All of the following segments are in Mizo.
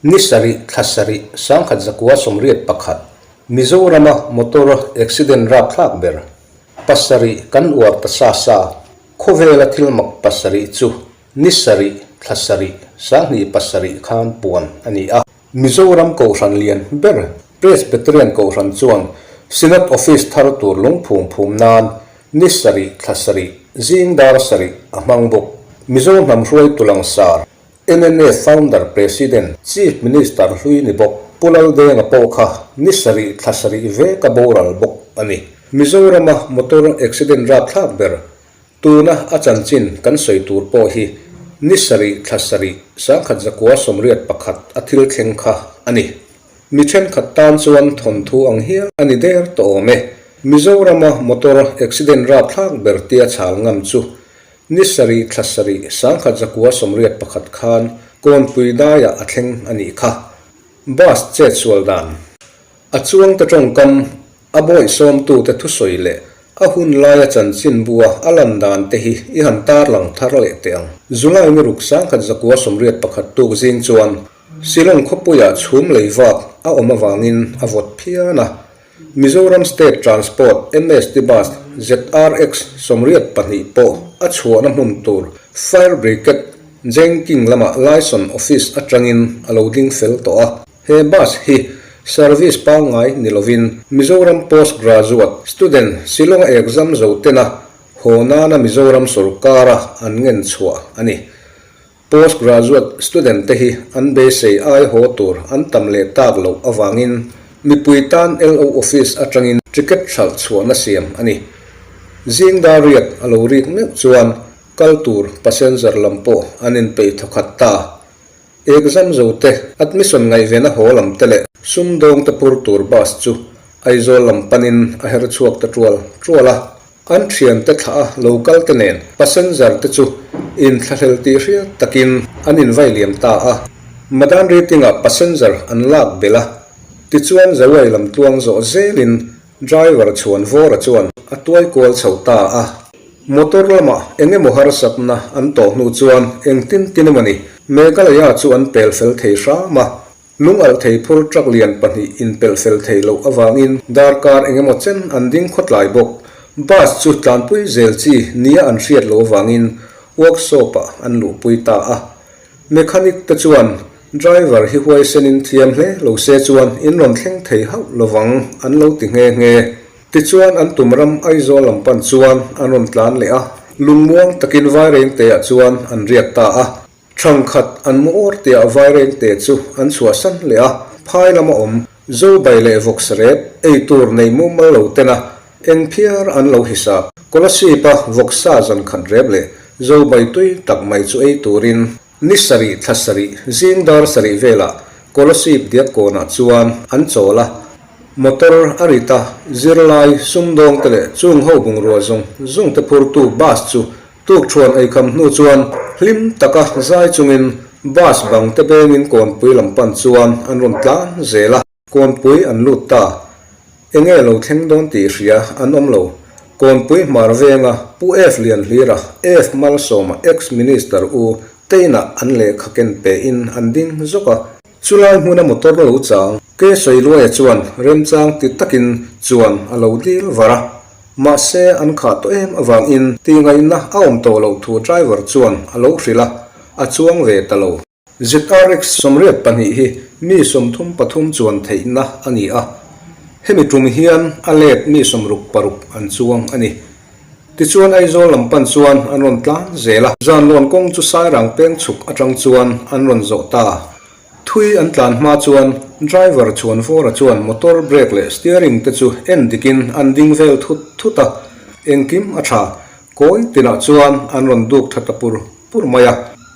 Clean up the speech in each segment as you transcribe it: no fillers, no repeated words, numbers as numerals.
Ni sarih thla sarih 1981 Mizorama motor accident rapthlak ber pasarih kan uar ta sa sa. Khawvela thil mak pasarih chu ni sarih thla sarih 2007 khan puan a ni a. Mizoram Kohhran lian ber Presbyterian Kohhran chuan Synod Office thar tur lungphum phum nan ni sarih thla sarih zing dar sarih a hmang bawk. Mizo hnam hruaitu langsar mnf Founder President Chief Minister hlui ni bawk Pu Laldenga pawh kha ni sarih thla sarih vek a boral bawk a ni. Mizorama motor accident rapthlak ber Tuna a chanchin kan sawi tur pawh hi ni sarih thla sarih 1981 a thil thleng kha a ni. Mi thenkhat tan chuan thawnthu ang hial a ni der tawh awm e. Mizorama motor accident rapthlak ber tia chhal ngam chu ni sarih thla sarih 1981 khan Kawnpui daiah a thleng a nih kha. Bus chet sual dan a chuangte tawngkam A bawihsawmtute thusawi leh a hun laia chanchin bua a lan dan te hi i han tarlang thar leh teh ang. July ni ruk 1981 tuk zing chuan Shillong khawpuiah chhum lei vak a awm avangin a vawt phian a. Mizoram State Transport, MST Bus, ZRX 82 pawh a chhuahna hmun tur Fire Brigade Jengking lamah Liaison Office atangin a lo ding fel tawh a. He bus hi service pangngai ni lovin Mizoram Post Graduate Student Shillong-a exam zo tena haw nana Mizoram sorkara an ngen chhuah a ni. Post Graduate Student te hi an beisei ai haw tur an tam leh tak loh avangin mipui tan LO Office atangin ticket hralh chhuahna siam a ni. Zing dar riat a lo rik meuh chuan kal tur passenger lam pawh an inpeih thawkhat ta. Exam zo te, admission ngaihven a haw lam te leh sumdawng te pur tur bus chu Aizawl lam panin a her chhuak ta tual tual a. An thian te thlah a lo kal te nen passenger te chu inthlahlel tih hriat takin an invai liam ta a. Madan rating ah passenger an lak belh a, tichuan Zawai lam tluang zawh zelin Driver chhuan vawra chuan a tuai kual chho ta a. Motor lamah eng emaw harsatna an tawh hnu chuan engtin tin emaw ni Meghalaya chu an pel fel thei hram a. Lung alh thei phur truck lian pahnih inpelh fel thei loh avangin darkar eng emaw chen an ding khawtlai bawk. Bus chu tlanpui zel chi nia an hriat loh avangin workshop-ah an luhpui ta a. Mechanic te chuan driver hi huaisenin thiam hle lo se chuan in rawn thleng thei hauh lovang an lo ti nghe nghe. Tichuan an tum ram Aizawl lam pan chuan an rawn tlan leh a, lungmuang takin Vairengte ah chuan an riak ta a. Thangkhat an mu awr tihah Vairengte chu an chhuahsan leh a, phai lama awm Zobai leh Vawksarep ei tur nei mumal lo tena eng phiar an lo hisap. Kolasib a vawksa zan khat rep leh Zobai tui tak mai chu ei turin ni sarih thla sarih zing dar sarih velah Kolasib diak kawnah chuan an chawl a. Motor a rit a, zirlai, sumdawng te leh chung ho bungrua zawng zawng te phurtu bus chu Tukthuan eikham hnu chuan hlim taka zai chungin bus bang te bengin kawnpui lam pan chuan an rawn tlan zel a. Kawnpui an lut ta. Enge lo thleng dawn tih hria an awm lo. Kawnpui hmar venga Pu F Lianhlira, F Malsawma ex Minister u Teinah an lehkha ken pein an ding zawk a. Chulai hmuna motor lo chang Ke Sawiluaia chuan remchang ti takin chuan a lo dil var a. Mahse an khah tawh em avangin tihngaihna a awm tawh loh thu driver chuan a lo hrilh a, a chuang ve ta lo. ZRX 82 hi mi 33 chuan theihna a ni a, hemi tum hian a let mi 66 an chuang a ni. Tichuan Aizawl lam pan chuan an rawn tlan zel a, Zanlawn kawng chu Sairang peng chhuk atang chuan an rawn zawh ta. Thui an tlan hma chuan driver chhuan vawra chuan motor brake leh steering te chu en dikin an ding vel thut thut a, engkim a tha. Kawi tinah chuan an rawn duk tha ta pur pur mai a.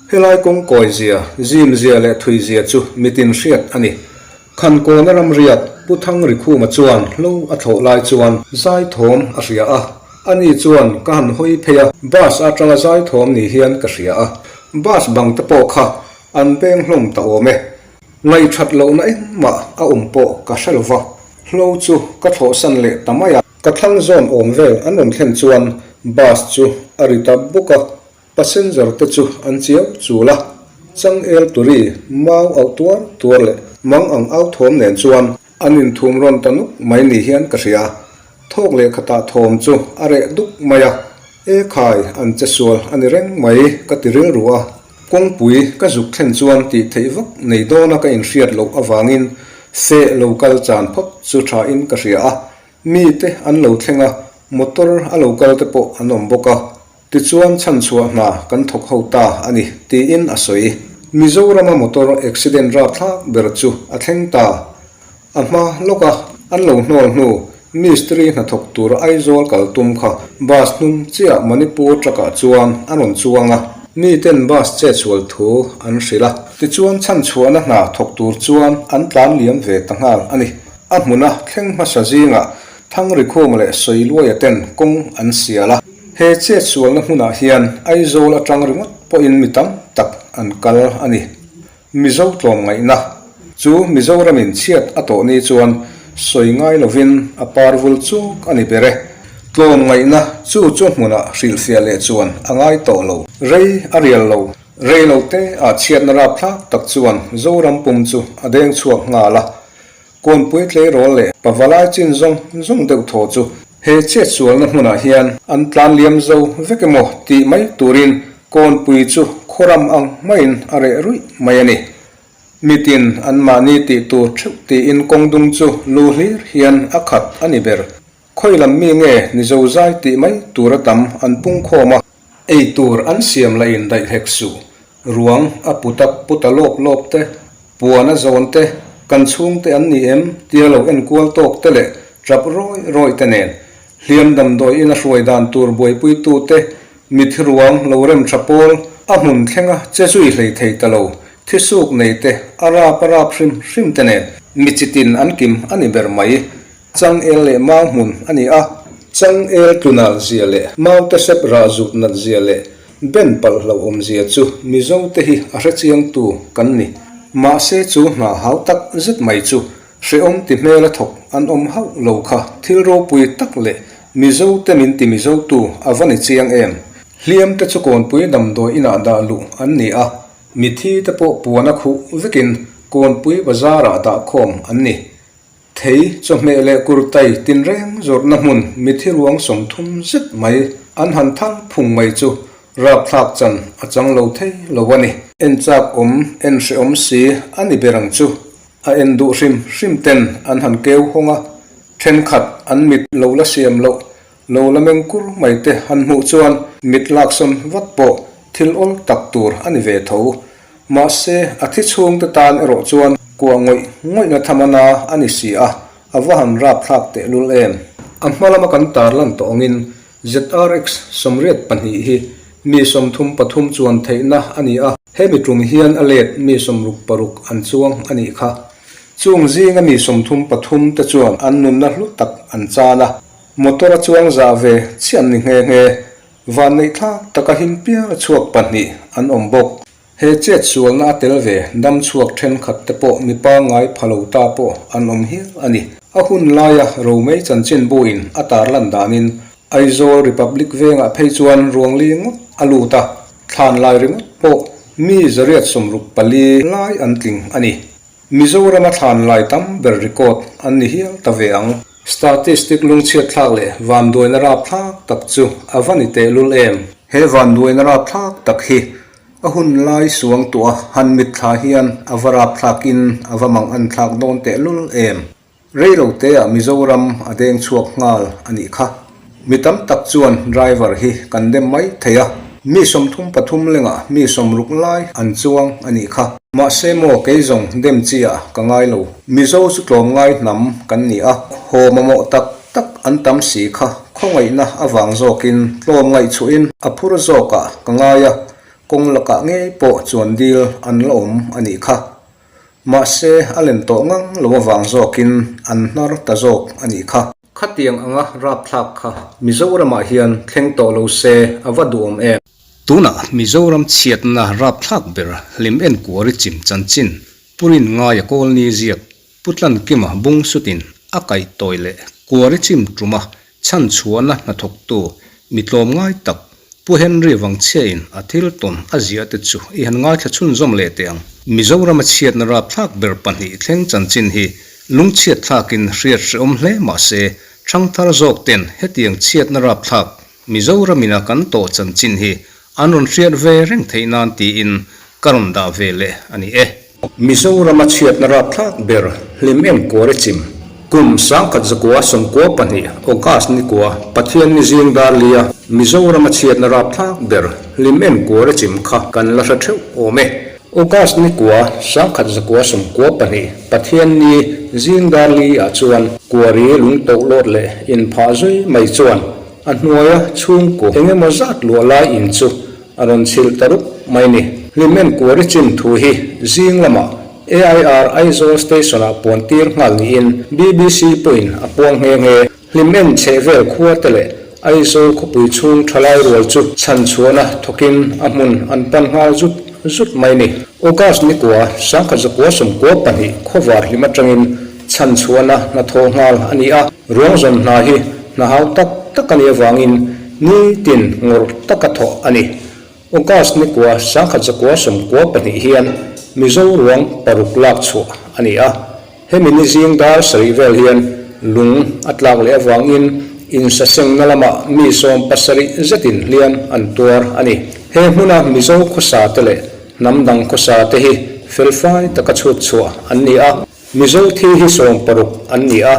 Helai kawng kawi zia, zim zia leh thui zia chu mitin hriat a ni. Khankawna ramriat Pu Thangrikhuma chuan hlo a thlawh lai chuan zaithawm a hria a, ani chuan ka han hawi phei a, bus atanga zaithawm ni hian ka hria a, bus bang te pawh kha an beng hlawm ta awm e. Ngaihthat lohna engmah a awm pawh ka hre lo va, hlo chu ka thlawhsan leh ta mai a. Ka thlang zawn awm vel an rawn thlen chuan bus chu a ri ta buk a, Passenger te chu an chiau chul a. Changel turi mau auh tuar tuar leh mang ang au thawm nen chuan an inthum rawn ta nuk mai ni hian ka hria. Thawk leh khatah thawm chu a reh duk mai a, E khai, an che sual a ni reng mai ka ti rilru a. Kawngpui ka zuk thlen chuan tih theih vak nei dawna ka inhriat loh avangin feh lo kal chan phawt chu tha in ka hria a. Mite an lo thleng a, motor a lo kal te pawh an awm bawk a. Tichuan chhanchhuah hna kan thawk ho ta a ni, tiin a sawi. Mizorama motor accident rapthlak ber chu a thleng ta. A hma lawka an lo hnawl hnu mistiri hnathawk tur Aizawl kal tum kha bus hnung chiah Manipur truck ah chuan a rawn chuang a. Miten bus chetsual thu an hrilh a. Tichuan chhanchhuahna hna thawk tur chuan an tlan liam ve ta nghal a ni. A hmuna thleng hmasa zingah Thangrikhuma leh Sawiluaia ten kawng an sial a. He chetsualna hmunah hian Aizawl atang ringawt pawhin mi tam tak an kal a ni. Mizo tlawmngaihna chu Mizoramin chhiat a tawh ni chuan sawi ngai lovin a par vul chuk a ni ber e. Tlawmngaihna chu chu hmunah hrilhfiah leh chuan a ngai tawh lo. Rei a rial lo. Rei lo te ah chhiatna rapthlak tak chuan Zoram pum chu a deng chhuak nghal a. Kawnpui tleirawl leh pavalai chin zawng zawng deuh thaw chu he chetsualna hmunah hian an tlan liam zo vek emaw tih mai turin kawnpui chu khawram ang maiin a reh ruih mai a ni. Mitin anmahni tih tur theuh tiin kawng dung chu lu hlir hian a khat a ni ber. Khawi lam mi nge ni zo zai tih mai tur a tam an pung khawm a. Ei tur an siam la in daih hlek suh. Ruang a put a put a lawp lawp te, puan a zawn te, kan chhung te an ni em tia lo en kual tawk te leh tap rawih rawih te nen. Hliam damdawi in a hruai dan tur buaipui tu te, mithi ruang lo rem tha pawl a hmun thlenga che zui hlei thei ta lo, thisuk nei te, a rap a rap hrim hrim te nen mi chitin an kim a ni ber mai. Changel leh mau hmun a ni a. Changel tlunal zia leh mau te sep rah zut nat zia leh ben palh hlauhawm zia chu Mizo te hi a hrechiangtu kan ni. Mahse chu hna hau tak zet mai chu hrehawm ti hmel a thawk an awm hauh lo kha thil ropui tak leh Mizo te min ti Mizo tu a va ni chiang em. Hliam te chu kawnpui damdawi inah dah luh an ni a, mithi te pawh puan a khuh vekin kawnpui bazar ah dah khawm an ni. Thei, chawhmeh leh kurtai tinreng zawrhna hmun mithi ruang 30 zet mai an han thal phung mai chu rapthlak chan a chang lo thei lo a ni. En chak awm, en hrehawm si a ni ber ang chu. A en duh hrim hrim ten an han keu hawng a, thenkhat an mit lo la siam loh, lo la meng kur mai te han hmuh chuan mit laksawn vat pawh thil awl tak tur a ni ve tho. Mahse, a thi chhungte tan erawh chuan kuah ngawih ngawihna thamana a ni si a, a va han rapthlak tehlul em? A hma lama kan tarlan tawh angin ZRX 82 hi mi 33 chuan theihna a ni a, hemi tum hian a let mi 66 an chuang a nih kha. Chung zinga mi 33 te chuan an nunna hlu tak an chan a, motor a chuang zah ve chiah an ni nghe nghe. Vanneih thlak taka him pial a chhuak pahnih an awm bawk. He chet sualna a tel ve dam chhuak thenkhat te pawh mi pangngai pha lo ta pawh an awm hial a ni. A hun laia Romei chanchinbu in a tarlan danin Aizawl Republic vengah phei chuan ruangli ngawt a lut a, thlan lai ringawt pawh mi 164 lai an tling a ni. Mizorama thlan lai tam ber record an ni hial ta ve ang. Statistic lungchhiat thlak leh vanduaina rapthlak tak chu a va ni tehlul em? He vanduaina rapthlak tak hi a hun lai suang tuah han mitthla hian a va rapthlakin a va mang an thlak dawn tehlul em? Rei lo teah Mizoram a deng chhuak nghal a nih kha. Mi tam tak chuan driver hi kan dem mai thei a, mi 33 lengah mi 60 lai an chuang a nih kha. Mahse maw kei zawng dem chi ah ka ngai lo. Mizo chu tlawmngai hnam kan ni a, haw mamawh tak tak an tam si kha khawngaihna avang zawkin tlawmngaih chhuahin a phur zawkah ka ngai a, kawng lakah ngei pawh chuan dil an la awm a nih kha. Mahse, a lem tawh ngang lo avang zawkin an hnar ta zawk a nih kha. Khatiang anga rapthlak kha Mizoramah hian thleng tawh lo se a va duhawm em? Tunah Mizoram chhiatna rapthlak ber hlim enkuari chim chanchin Purin ngaia Kawlni ziak Pu Tlankima bung sutin a kaih tawi leh kuari chim tuma chhanchhuahna hnathawktu mi tlawmngai tak. Pu Henry Vangchhiain a thil tawn a ziah te chu i han ngaithla chhunzawm leh teh ang. Mizorama chhiatna rapthlak ber pahnih thleng chanchin hi lungchhiat thlakin hriat hrehawm hle mah se, ṭhangthar zawk ten hetiang chhiatna rapthlak Mizoramin a kan tawh chanchin hi an rawn hriat ve reng theih nan tiin ka rawn dah ve leh a ni e. Mizorama chhiatna rapthlak ber hlim em kuar i chim. Kum 1900 92 August ni kua Pathian ni zing dar lia Mizorama chhiatna rapthlak ber hlim em kuar i chim kha kan la hre theuh awm e. August ni kua 1992 Pathian ni zing dar li ah chuan kuari lungtoh lawt leh inphah zui mai chuan a hnuaia chhungkaw eng emaw zat luah lai in chu A rawn chhilh ta rup mai ni. Hlimen Kuari chim thu hi zing lamah AIR Aizawl Station-ah puan tir nghal niin BBC pawhin a puang nghe nghe. Hlimen chhehvel khua te leh Aizawl khawpui chhung thalai rual chu chhanchhuahna thawkin a hmun an pan nghal zut zut mai ni. August ni kua 1992 khawvar hlim atangin chhanchhuahna hnathawh nghal a ni a, ruang zawn hna hi hna hau tak tak a nih avangin nitin ngawrh taka thawh a ni. August ni kua 1992 hian Mizo ruang paruk lak chhuah a ni a, hemi ni zing dar sarih vel hian lung a tlak leh avangin insasengna lamah mi 70 zetin hliam an tuar a ni. He hmuna Mizo khawsa te leh hnam dang khawsa te hi felfai taka chhut chhuah an ni a. Mizo thi hi 60 an ni a,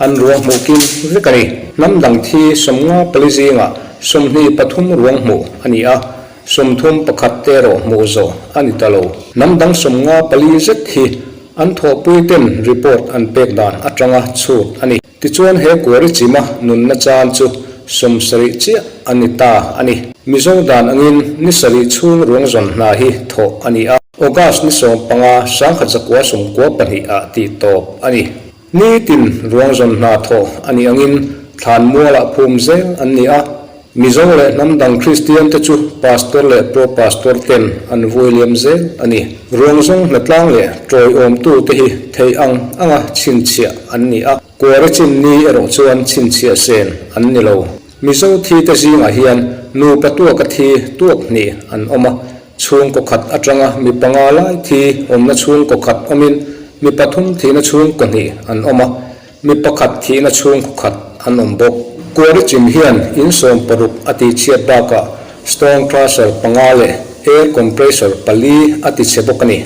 an ruang hmuh kim vek a ni. Hnam dang thi 54 zingah 23 ruang hmuh a ni a, 31 te erawh hmuh zawh a ni ta lo. Hnam dang 54 zet hi an thawhpui ten report an pek dan atanga chhut a ni. Tichuan he kuari chima nunna chan chu 70 chiah a ni ta a ni. Mizo dan angin ni sarih chhung ruang zawn hna hi thawh a ni a. August ni 15, 1992 ah tih tawp a ni. Nitin ruang zawn hna thawh a nih angin thlan mualah phum zel an ni a. Mizo leh hnam dang Kristian te chu Pastor leh Pro Pastor ten an vui liam zel a ni. Ruang zawng hnatlang leh tawiawmtu te hi thei ang anga chhinchhiah an ni a. Kuari chin ni erawh chuan chhinchhiah sen an ni lo. Mizo thi te zingah hian nupa tuaka thi tuak hnih an awm a. Chhungkaw khat atanga mi panga lai thi awmna chhungkaw khat awmin mi pathum thihna chhungkaw hnih an awm a, mi pakhat thihna chhungkaw khat an awm bawk. Kuari chim hian in 60 a tihchhiat bakah stone crusher panga leh air compressor pali a tichhe bawk a ni.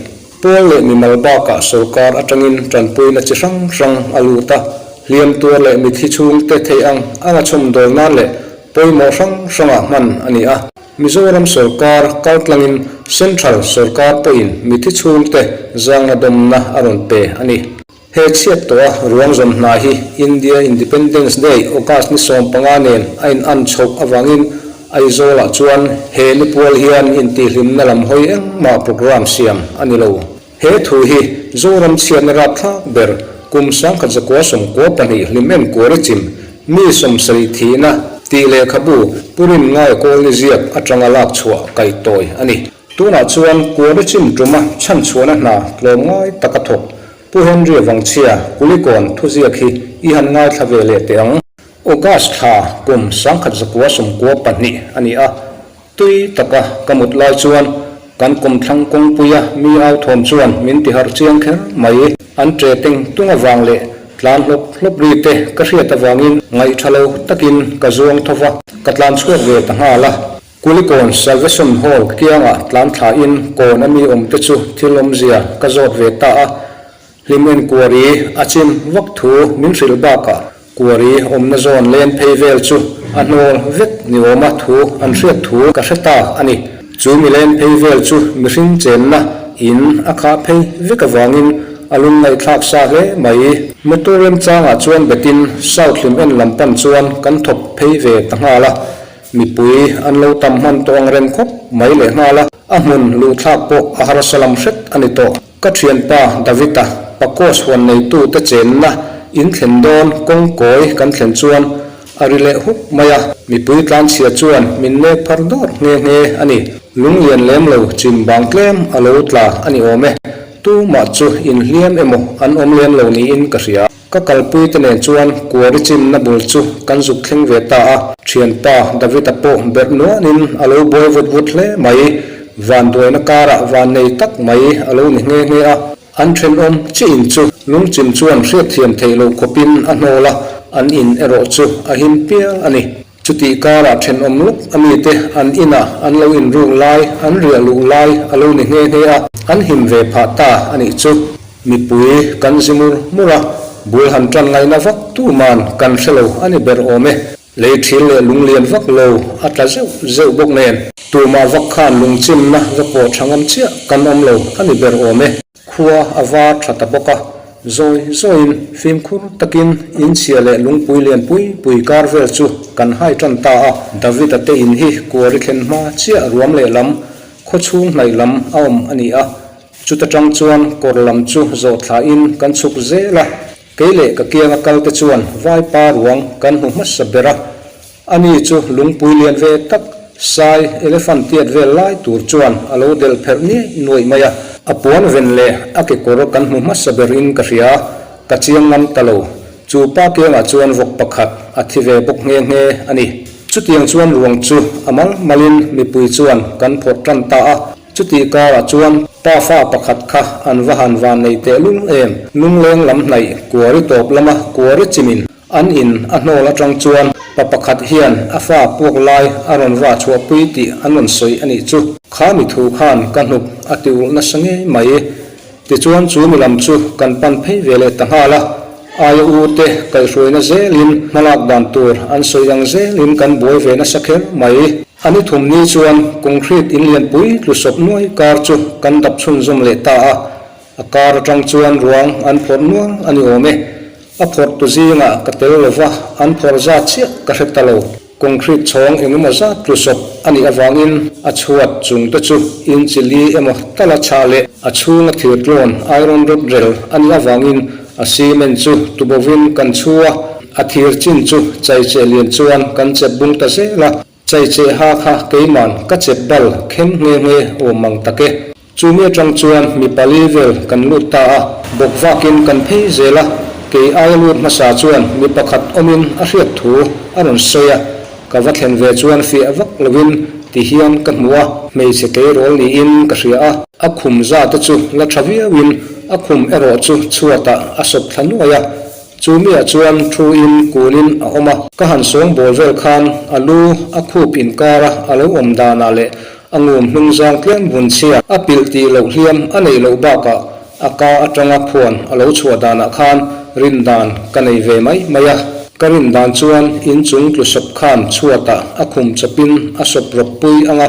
Pawl leh mimal bakah sorkar atangin tanpuina chi hrang hrang a lut a, hliam tuar leh mithi chhungte theih ang anga chhawmdawl nan leh pawimawh hrang hrangah hman a ni a. Mizoram sorkar kaltlangin Central sorkar pawhin mithi chhungte zangna dawmna a rawn pe a ni. He chhiat tawha ruang zawm hna hi India Independence Day August ni 15 nen a in an chhoh avangin Aizawlah chuan he nipual hian intihhlimna lam hawi engmah programme siam a ni lo. He thu hi Zoram chhiatna rapthlak ber kum 1992 hlim en kuar i chim mi 70 thihna tih lehkhabu Pu Rin Ngaia Kawlni ziak atanga lak chhuah kaih tawi a ni. Tunah chuan kuar i chim tuma chhanchhuahna hna tlawmngai taka thawk Pu Henry Vangchhia Kulikawn thuziak hi i han ngaithla ve leh teh ang. August thla kum 1992 a ni a, Tui taka ka mut lai chuan kan kawmthlang kawngpuia mi au thawm chuan min ti harh chiang kher mai. An ṭe teng tung avang leh tlan hlawp hlawp ri te ka hriat avangin ngaihṭha lo takin ka zuang tho va, ka tlan chhuak ve ta nghal a. Kulikawn Salvation Hall kiangah tlan thlain kawn a mi awm te chu thil awmzia ka zawt ve ta a. Hlim en kuari a chim vak thu min hrilh bakah kuari awmna zawn len phei vel chu a hnawl vek ni awma thu an hriat thu ka hre ta a ni. Chu mi len phei vel chu mihring chenna in a khah phei vek avangin a lungngaihthlak sa hle mai. Motor remchangah chuan betin South Hlim en lam pan chuan kan thawk phei ve ta nghal a. Mipui an lo tam hman tawh ang reng khawp mai leh nghal a, a hmun luhthlak pawh a harsa lam hret a ni tawh. Ka thianpa David-a Pacos huan neitute chenna in thlen dawn kawngkawi kan thlen chuan a ri leh hup mai a, mipui tlanchhia chuan min nek phar dawr nghe nghe a ni. Lunglian lem lo chim bang tlem a lo tla a ni awm e, tumah chu inhliam emaw an awm lem lo niin ka hria. Ka kalpui te nen chuan kuari chimna bul chu kan zuk thleng ve ta a, thianpa David-a pawh berh nuanin a lo buai vut vut hle mai. Vanduaina karah vannei tak mai a lo ni nghe nghe a. An thenawm chi in chu lungchim chuan hriatthiam theih loh khawpin a hnawl a, an in erawh chu a him pial a ni. Chutih karah thenawm lawk a mite an inah an lo inruk lai, an riah luh lai a lo ni nghe nghe a, an him ve phah ta a nih chu. Mipui kan zi mur mur a, bul han tan ngaihna vak tuman kan hre lo a ni ber awm e. Lei thil leh lung lian vak lo a tla zeuh zeuh bawk nen, tumah vak khan lungchimna va pawh tha ngam chiah kan awm lo a ni ber awm e. Khua a var tha ta bawk a, zawi zawiin fimkhur takin inchhia leh lungpui lian pui pui kar vel chu kan hai tan ta a. David-a te in hi kuari thlen hma chiah ruam leh lam, khaw chhung hnaih lam a awm a ni a. Chuta tang chuan kawr lam chu zawh thlain kan chhuk zel a, kei leh ka kianga kal te chuan vaipa ruang kan hmu hmasa ber a. Ani chu lungpui lian ve tak, sai, elephant tiat vel lai tur chuan a lo delh pherh niaih nuaih mai a. A puan ven leh a kekawr kan hmu hmasa berin ka hria, ka chiang ngam ta lo. Chu pa kiangah chuan vawk pakhat a thi ve bawk nghe nghe a ni. Chutiang chuan ruang chu a mal malin mipui chuan kan phawrh tan ta a. Chutih karah chuan pa fa pakhat kha an va han van nei tehlul em, lungleng lam hnaih kuari tawp lama kuari chimin An in a hnawl atang chuan pa pakhat hian a fa puak lai a rawn va chhuahpui tih an rawn sawi a nih chu. Kha mi thu khan ka hnuk a ti ulh nasa ngei mai. Tichuan chu mi lam chu kan pan phei ve leh ta nghal a, aia u te kaihhruaina zelin hmalak dan tur an sawi ang zelin kan buai ve nasa kher mai. A ni thum ni chuan concrete in lianpui tlu sawp nuai kar chu kan dap chhunzawm leh ta a, A kar atang chuan ruang an phawrh nual a ni awm e. A phawrh tu zingah ka tel lo va, an phawrh zat chiah ka hre ta lo. Concrete chhawng eng emaw zat tlu sawp a nih avangin a chhuat chung te chu inchi li emaw tala chhah leh a chhunga thir tlawn iron rod rel a nih avangin a cement chu tubovin kan chhu a, a thir chin chu chaicheh lian chuan kan chep bung ta zel a. Chaicheh ha kha keiman ka chep bal khem nghe nghe awm mang tak e. Chumi atang chuan mi pali vel kan lut ta a, bawk vakin kan phei zel a, kei aia lut hmasa chuan mi pakhat awmin a hriat thu a rawn sawi a, ka va thlen ve chuan fiah vak lovin ti hian ka hmu a, hmeichhe tleirawl niin ka hria a, a khum za te chu la tha viauin a khum erawh chu chhuatah a sawp thla nuai a, Chu miah chuan thu in kun in a awm a, ka han sawng bawl vel khan a lu a khup inkar a a lo awm danah leh a ngum hnung zang tlem vun chhia a pilh tih loh hliam a neih loh bakah a ka atanga phuan a lo chhuah danah khan rin dan ka nei ve mai mai a. Ka rin dan chuan inchung tlu sawp khan chhuatah a khum chawpin a sawp rawp pui ang a,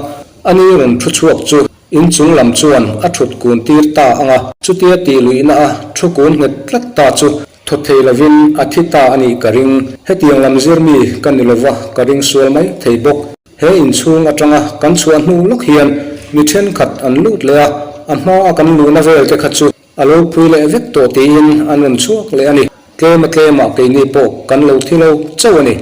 ani rawn thu chhuak chu In chung lam chuan a thut kun tir ta ang a, chutia tih luihna a thu kun nghet tlat ta chu thaw thei lovin a thi ta a nih ka ring. Hetiang lam zir mi ka ni lova ka ring sual mai thei bawk. He in chhung atanga kan chhuah hnu lawk hian mi thenkhat an lut leh a, a hma a kan luhna vel te kha chu a lo phui leh vek tawh tiin an rawn chhuak leh a ni. Tlema tlemah keini pawh kan lo thi lo chauh a ni.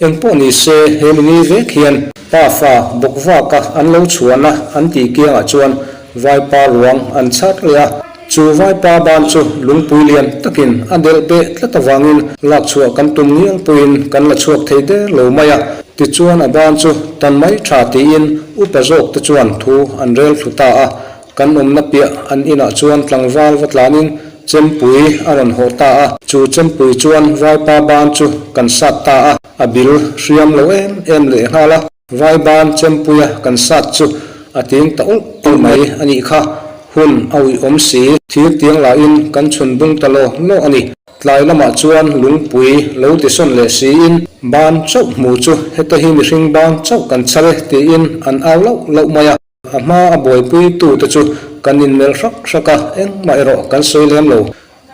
Engpawh ni se, he mini vek hian pa fa bawk vaka an lo chhuahna an tih kiangah chuan vaipa ruang an chhar leh a. Chu vaipa ban chu lungpui lian takin a delh beh tlat avangin lak chhuah kan tum ngial pawhin kan la chhuak thei der lo mai a. Tichuan a ban chu tan mai tha tiin upa zawk te chuan thu an rel thlu ta a. Kan awmna piah an inah chuan tlangval va tlanin chempui a rawn hawh ta a, chu chempui chuan vaipa ban chu kan sat ta a, a bil hriam lo em em leh nghal a, vai ban chempuia kan sat chu a ting ta ulh ulh mai a nih kha, hun a uih awm si, thir tiang lahin kan chhun bung ta law law a ni. Tlai lamah chuan lungpui lo tisawn leh siin ban chauh hmu chu heta hi mihring ban chauh kan chhar e tiin an au lauh lauh mai a. A hma a buaipui tu te chu kan inmelh hrak hrak a, engmah erawh kan sawi lem lo.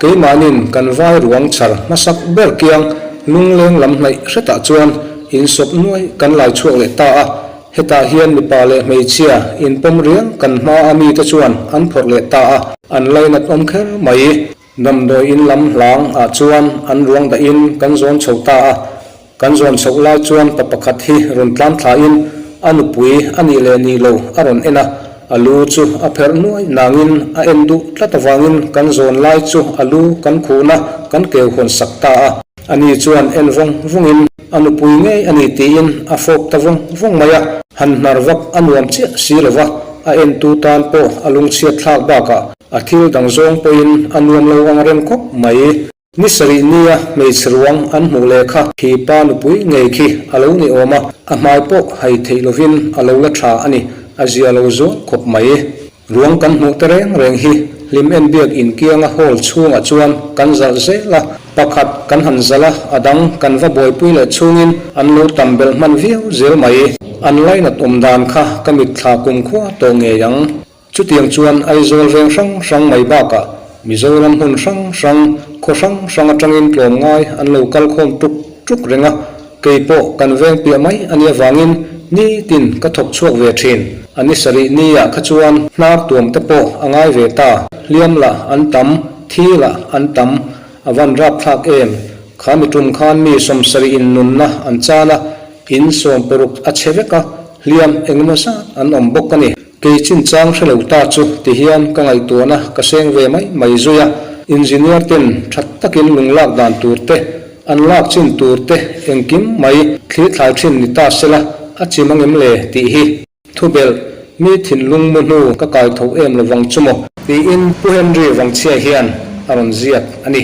Keimahnin kan vai ruang chhar hmasak ber kiang lungleng lam hnaih hretah chuan insawp nuai kan lai chhuak leh ta a, hetah hian mipa leh hmeichhia inpawm riang kan hma a mite chuan an phawrh leh ta a, an lainat awm kher mai. Damdawi in lam hlang ah chuan an ruang dahin kan zawn chho ta a, Kan zawn chhoh lai chuan pa pakhat hi rawn tlan thlain a nupui a nih leh nih lo a rawn en a. A lu chu a pherh nuai nangin a en duh tlat avangin kan zawn lai chu a lu kan khuhna kan keu hawn sak ta a. Ani chuan en vawng vawngin a nupui ngei a ni tiin a fawp ta vawng vawng mai a, han hnar vak a nuam chiah si lo va, a entu tan pawh a lungchhiat thlak bakah a thil dang zawng pawhin a nuam lo ang reng khawp mai. Ni sarih nia hmeichhe ruang an hmuh leh kha khi pa nupui ngei khi a lo ni awm a, a hmai pawh hai theih lovin a lo la tha a ni, a zia lo zual khawp mai. Ruang kan hmuh te reng reng hi hlim en biak inkianga hall chhungah chuan kan zalh zel a, pakhat kan han zalh a, a dang kan va buaipui leh chhungin an lo tam belh hman viau zel mai. An lainat awm dan kha ka mitthla kumkhua tawh ngei ang. Chutiang chuan Aizawl veng hrang hrang mai bakah Mizoram hmun hrang hrang, khaw hrang hrang atangin tlawmngai an lo kal khawm tuk tuk reng a, kei pawh kan veng piah mai a nih avangin nitin ka thawk chhuak ve thin. A ni sarih niah kha chuan hnar tuam te pawh a ngai ve ta, hliam lah an tam, thi lah an tam, a van rapthlak em? Kha mi tum khan mi sawmsarih in nunna an chan a, in sawmparuk a chhe vek a, hliam engemaw zat an awm bawk a ni. Kei chinchang hre lo ta chu ti hian ka ngaihtuahna ka seng ve mai mai zui a, engineer ten that takin lung lak dan tur te, an lak chin tur te engkim mai thlir thlai thin ni ta sela a chim angem le tih hi thubelh mi thinlung mu hnu ka kai tho em lovang chu maw? Tiin Pu Henry Vangchhia hian a rawn ziak a ni.